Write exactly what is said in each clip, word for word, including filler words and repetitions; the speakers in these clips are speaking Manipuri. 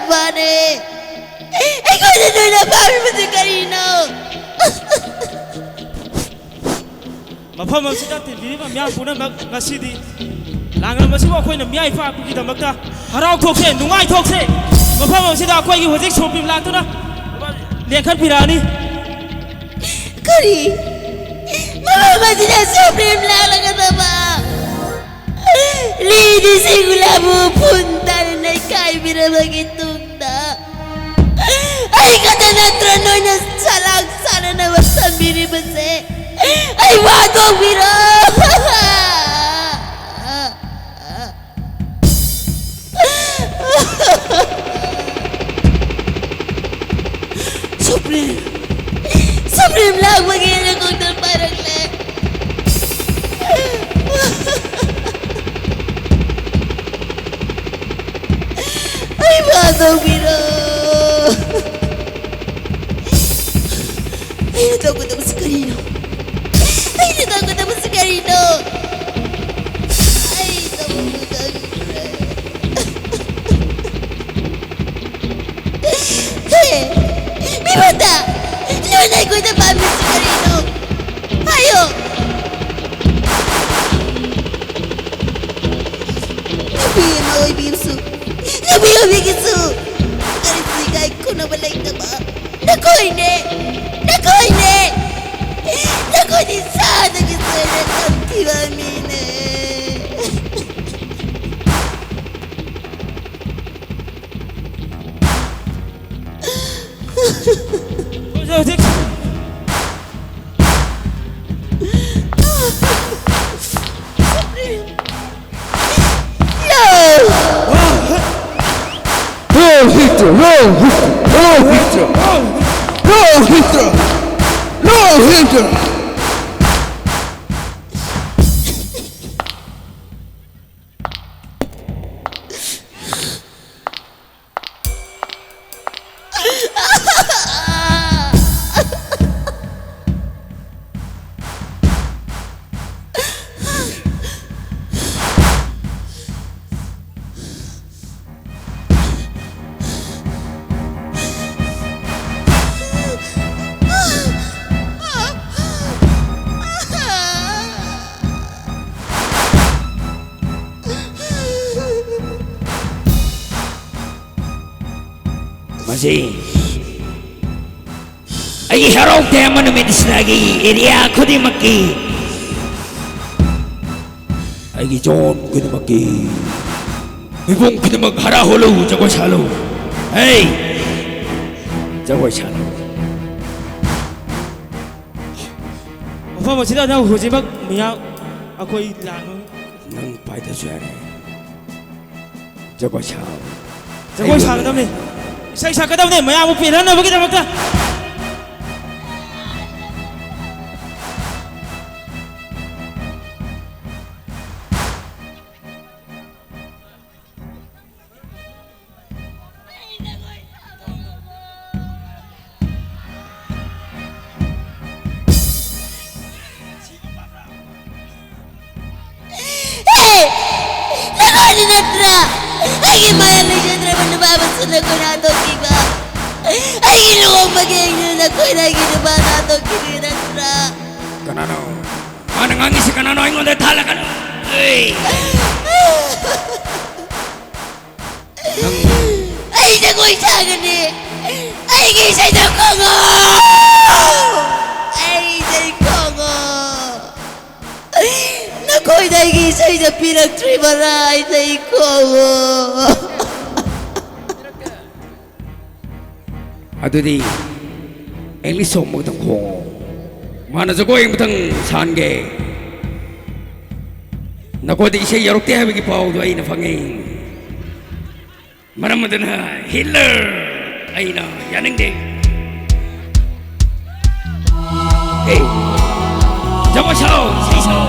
ꯃꯥꯅꯦ꯫ ꯑꯩꯈꯣꯏꯗ ꯅꯣꯏꯅ ꯄꯥꯝꯃꯤꯕꯁꯤ ꯀꯔꯤꯅꯣ? ꯃꯐꯝ ꯑꯁꯤꯗ ꯇꯤꯟꯕꯤꯔꯤꯕ ꯃꯤꯌꯥꯝ ꯄꯨꯝꯅꯃꯛ ꯉꯁꯤꯗꯤ ꯂꯥꯡꯂꯝ ꯑꯁꯤꯕꯨ ꯑꯩꯈꯣꯏꯅ ꯃꯤꯌꯥꯏ ꯐꯥꯛꯄꯒꯤꯗꯃꯛꯇ ꯍꯔꯥꯎꯊꯣꯛꯁꯦ, ꯅꯨꯡꯉꯥꯏꯊꯣꯛꯁꯦ꯫ ꯃꯐꯝ ꯑꯁꯤꯗ ꯑꯩꯈꯣꯏꯒꯤ ꯍꯧꯖꯤꯛ ꯁꯨꯄ꯭ꯔꯤꯝ ꯂꯥꯛꯇꯨꯅ ꯂꯦꯡꯈꯠꯄꯤꯔꯛꯑꯅꯤ꯫ ꯀꯔꯤ? ꯃꯐꯝ ꯑꯁꯤꯗ ꯁꯨꯄ꯭ꯔꯤꯝ ꯂꯥꯛꯂꯒꯗꯕ? ꯂꯤꯗꯤ ꯁꯤꯒꯨꯂꯥꯕꯨ ꯐꯨꯟ ꯇꯥꯅ ꯅꯩꯈꯥꯏꯕꯤꯔꯕꯒꯤ ꯇꯨꯡꯗ ꯑꯩ ꯈꯛꯇ ꯅꯠꯇ꯭ꯔ ꯅꯣꯏꯅ ꯆꯂꯥꯛ ꯁꯥꯟꯅꯅꯕ ꯊꯝꯕꯤꯔꯤꯕꯁꯦ? ꯑꯩ ꯋꯥ ꯇꯧꯕꯤꯔꯣ꯫ ꯁꯨꯄ꯭ꯔꯤꯝ, ꯁꯨꯄ꯭ꯔꯤꯝ ꯂꯥꯛꯄꯒꯤ ꯍꯦꯂꯤꯀꯣꯞꯇꯔ ꯄꯥꯏꯔꯛꯂꯦ꯫ ꯑꯩ ꯐꯥꯗꯧꯕꯤꯔꯣ꯫ ꯑꯩꯅ ꯇꯧꯒꯗꯕꯁꯤ ꯀꯔꯤꯅꯣ? ꯑꯩꯅ ꯇꯧꯒꯗꯕꯁꯤ ꯀꯔꯤꯅꯣ? ꯑꯩ ꯇꯧꯐꯝ ꯈꯪꯗ꯭ꯔꯦ꯫ ꯍꯦ, ꯃꯤꯉꯣꯟꯗ ꯂꯣꯏꯅ ꯑꯩꯈꯣꯏꯗ ꯄꯥꯝꯃꯤꯁꯤ ꯀꯔꯤꯅꯣ? ꯍꯥꯏꯌꯣ꯫ ꯅꯨꯄꯤ ꯑꯃ ꯑꯣꯏꯕꯤꯔꯁꯨ, ꯅꯨꯄꯤ ꯑꯣꯏꯕꯤꯒꯤꯁꯨ ꯀꯔꯤꯁꯨ ꯏꯀꯥꯏ ꯈꯨꯝꯅꯕ ꯂꯩꯇꯕ ꯅꯈꯣꯏꯅꯦ, ꯅꯈꯣꯏꯅꯦ, ꯅꯈꯣꯏꯗꯤ ꯁꯥꯗꯒꯤ ꯁꯣꯏꯅ ꯇꯝꯈꯤꯕ ꯃꯤꯅꯦ꯫ ꯍꯧꯖꯤꯛ, ꯍꯧꯖꯤꯛ꯫ No! Roll Hitler! Roll Hitler! Roll Hitler! Roll Hitler! Roll Hitler! ꯉꯁꯤ ꯑꯩꯒꯤ ꯍꯔꯥꯎ ꯇꯌꯥꯝꯕ ꯅꯨꯃꯤꯠ ꯑꯁꯤꯗ ꯑꯩꯒꯤ ꯑꯦꯔꯤꯌꯥ ꯈꯨꯗꯤꯡꯃꯛꯀꯤ, ꯑꯩꯒꯤ ꯖꯣꯟ ꯈꯨꯗꯤꯡꯃꯛꯀꯤ ꯃꯤꯄꯨꯝ ꯈꯨꯗꯤꯡꯃꯛ ꯍꯔꯥꯎ ꯍꯜꯂꯨ, ꯖꯒꯣꯏ ꯁꯥꯍꯜꯂꯨ꯫ ꯍꯦ! ꯖꯒꯣꯏ ꯁꯥꯍꯜꯂꯨ꯫ ꯃꯐꯝ ꯑꯁꯤꯗ ꯅꯪ ꯍꯧꯖꯤꯛꯃꯛ ꯃꯤꯌꯥꯝ ꯑꯩꯈꯣꯏ ꯂꯥꯛꯅ ꯅꯪ ꯄꯥꯏꯗ꯭ꯔꯁꯨ ꯌꯥꯔꯦ꯫ ꯖꯒꯣꯏ ꯁꯥꯎ꯫ ꯖꯒꯣꯏ ꯁꯥꯒꯗꯕꯅꯤ꯫ ꯏꯁꯩ ꯁꯛꯀꯗꯕꯅꯤ ꯃꯌꯥꯝꯕꯨ ꯄꯦꯜꯍꯟꯅꯕꯒꯤꯗꯃꯛꯇ꯫ ꯍꯦ! ꯅꯈꯣꯏꯅ ꯅꯠꯇ꯭ꯔꯥ ꯑꯩꯒꯤ ꯃꯥꯌꯣꯛ ꯂꯩꯖꯗ꯭ꯔꯕ ꯅꯨꯄꯥ ꯑꯃꯁꯨ ꯅꯈꯣꯏꯅ ꯍꯥꯠꯇꯣꯛꯈꯤꯕ? ꯑꯩꯒꯤ ꯂꯨꯍꯣꯡꯕꯒꯤ ꯑꯩꯅ ꯅꯈꯣꯏꯅ ꯑꯩꯒꯤ ꯅꯨꯄꯥ ꯍꯥꯠꯇꯣꯛꯈꯤꯕ ꯅꯠꯇ꯭ꯔꯥ? ꯀꯅꯥꯅꯣ? ꯃꯥꯅ ꯉꯥꯡꯉꯤꯁꯤ ꯀꯅꯥꯅꯣ? ꯑꯩꯉꯣꯟꯗ ꯊꯥꯜꯂꯛꯀꯅꯨ꯫ ꯑꯩ ꯅꯪ ꯑꯩ ꯖꯒꯣꯏ ꯁꯥꯒꯅꯤ꯫ ꯑꯩꯒꯤ ꯏꯁꯩꯗ ꯈꯣꯡꯉꯣ꯫ ꯑꯩ ꯏꯁꯩ ꯈꯣꯡꯉꯣ꯫ ꯅꯈꯣꯏꯗ ꯑꯩꯒꯤ ꯏꯁꯩꯗ ꯄꯤꯔꯛꯇ꯭ꯔꯤꯕꯔꯥ? ꯑꯩ ꯏꯁꯩ ꯈꯣꯡꯉꯣ꯫ ꯑꯗꯨꯗꯤ English song ꯑꯃꯇꯪ ꯈꯣꯡꯉꯣ꯫ ꯃꯥꯅ ꯖꯒꯣꯏ ꯑꯃꯇꯪ ꯁꯥꯍꯟꯒꯦ꯫ ꯅꯈꯣꯏꯗ ꯏꯁꯩ ꯌꯧꯔꯛꯇꯦ ꯍꯥꯏꯕꯒꯤ ꯄꯥꯎꯗꯨ ꯑꯩꯅ ꯐꯪꯉꯤ꯫ ꯃꯔꯝ ꯑꯗꯨꯅ Hitler ꯑꯩꯅ ꯌꯥꯅꯤꯡꯗꯦ꯫ ꯑꯦ, ꯖꯒꯣꯏ ꯁꯥꯎ, ꯏꯁꯩ ꯁꯥꯎ꯫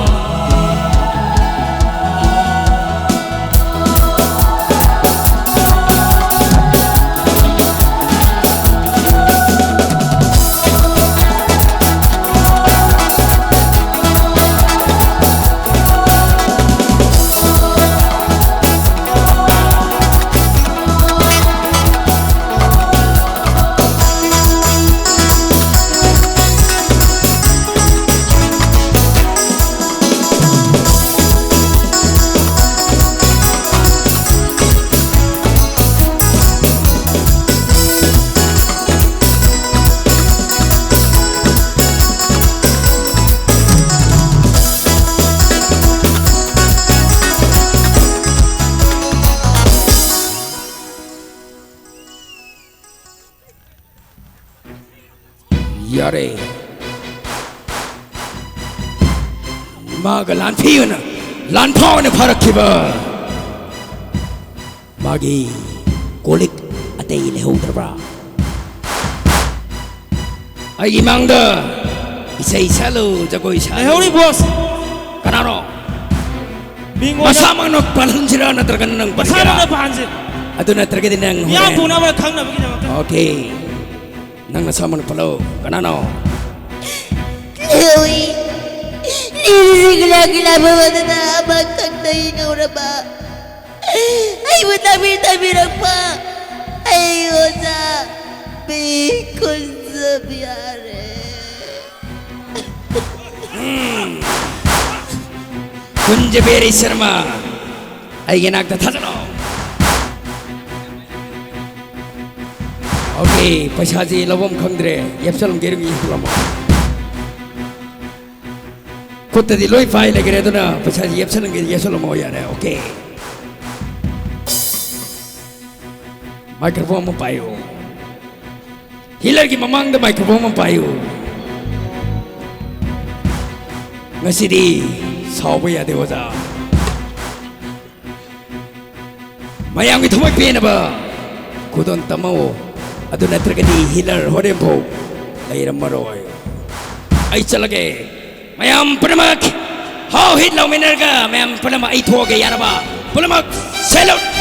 ꯌꯥꯔꯦ꯫ ꯃꯥꯒ ꯂꯥꯟꯐꯤ ꯑꯣꯏꯅ, ꯂꯥꯟꯐꯥ ꯑꯣꯏꯅ ꯐꯥꯔꯛꯈꯤꯕ ꯃꯥꯒꯤ ꯀꯣꯂꯤꯛ ꯑꯇꯩ ꯂꯩꯍꯧꯗ꯭ꯔꯕ꯭ꯔꯥ? ꯑꯩꯒꯤ ꯃꯥꯡꯗ ꯏꯁꯩ ꯁꯛꯂꯨ, ꯖꯒꯣꯏ ꯁꯥꯂꯨ꯫ ꯂꯩꯍꯧꯔꯤ, ꯕꯣꯁ꯫ ꯀꯅꯥꯅꯣ? ꯃꯤꯉꯣꯟꯗ ꯃꯁꯥꯃꯛꯅ ꯄꯥꯜꯍꯟꯁꯤꯔꯥ, ꯅꯠꯇ꯭ꯔꯒꯅ ꯅꯪ ꯄꯥꯜꯍꯟꯒꯦꯔꯥ? ꯃꯁꯥꯃꯛꯅ ꯄꯥꯜꯍꯟꯁꯤ꯫ ꯑꯗꯨ ꯅꯠꯇ꯭ꯔꯒꯗꯤ ꯅꯪ ꯃꯤꯌꯥꯝ ꯍꯣꯔꯦꯟ ꯄꯨꯝꯅꯃꯛꯅ ꯈꯪꯅꯕꯒꯤꯗꯃꯛꯇ꯫ ꯑꯣꯀꯦ꯫ ꯅꯪ ꯅꯁꯥꯃꯛꯅ ꯄꯜꯂꯣ꯫ ꯀꯅꯥꯅꯣ? ꯂꯨꯏ꯫ ꯂꯤꯔꯤꯁꯤꯡ ꯂꯥꯡꯒꯤ ꯂꯥꯡꯕ ꯃꯗꯨꯅ ꯑꯃꯈꯛꯇ ꯍꯤꯡꯍꯧꯔꯕ ꯑꯩꯕꯨ ꯇꯥꯛꯄꯤ ꯇꯝꯕꯤꯔꯛꯄ ꯑꯩ ꯑꯣꯖꯥ ꯄꯤ ꯀꯨꯟꯖꯕꯤꯌꯥꯔꯦ꯫ ꯀꯨꯟꯖꯕꯤꯌꯥꯔꯤ ꯁꯔꯃ, ꯑꯩꯒꯤ ꯅꯥꯛꯇ ꯊꯥꯖꯤꯜꯂꯣ꯫ ꯑꯣꯀꯦ, ꯄꯩꯁꯥꯁꯤ ꯂꯧꯐꯝ ꯈꯪꯗ꯭ꯔꯦ꯫ ꯌꯦꯞꯁꯜꯂꯝꯒꯦ, ꯌꯦꯞꯁꯜꯂꯝꯃꯣ꯫ ꯈꯨꯠꯇꯗꯤ ꯂꯣꯏ ꯄꯥꯏ ꯂꯩꯈ꯭ꯔꯦ, ꯑꯗꯨꯅ ꯄꯩꯁꯥꯁꯤ ꯌꯦꯞꯁꯜꯂꯝꯒꯦ, ꯌꯦꯞꯁꯜꯂꯝꯃꯣ, ꯌꯥꯔꯦ, ꯑꯣꯀꯦ꯫ ꯃꯥꯏꯀ꯭ꯔꯣꯐꯣꯟ ꯑꯃ ꯄꯥꯏꯌꯨ꯫ ꯍꯤꯂꯔꯒꯤ ꯃꯃꯥꯡꯗ ꯃꯥꯏꯀ꯭ꯔꯣꯐꯣꯟ ꯑꯃ ꯄꯥꯏꯌꯨ꯫ ꯉꯁꯤꯗꯤ ꯁꯥꯎꯕ ꯌꯥꯗꯦ, ꯑꯣꯖꯥ꯫ ꯃꯌꯥꯝꯒꯤ ꯊꯃꯣꯏ ꯄꯦꯟꯅꯕ ꯈꯨꯗꯣꯜ ꯇꯝꯃꯛꯑꯣ꯫ ꯑꯗꯨ ꯅꯠꯇ꯭ꯔꯒꯗꯤ ꯍꯤꯂꯔ ꯍꯣꯔꯦꯟꯐꯥꯎ ꯂꯩꯔꯝꯃꯔꯣꯏ꯫ ꯑꯩ ꯆꯠꯂꯒꯦ꯫ ꯃꯌꯥꯝ ꯄꯨꯝꯅꯃꯛ ꯍꯥꯎ ꯍꯤꯠ ꯂꯥꯎꯃꯤꯟꯅꯔꯒ ꯃꯌꯥꯝ ꯄꯨꯝꯅꯃꯛ ꯑꯩ ꯊꯣꯛꯑꯒꯦ, ꯌꯥꯔꯕ? ꯄꯨꯝꯅꯃꯛ ꯁꯦꯂꯨꯠ!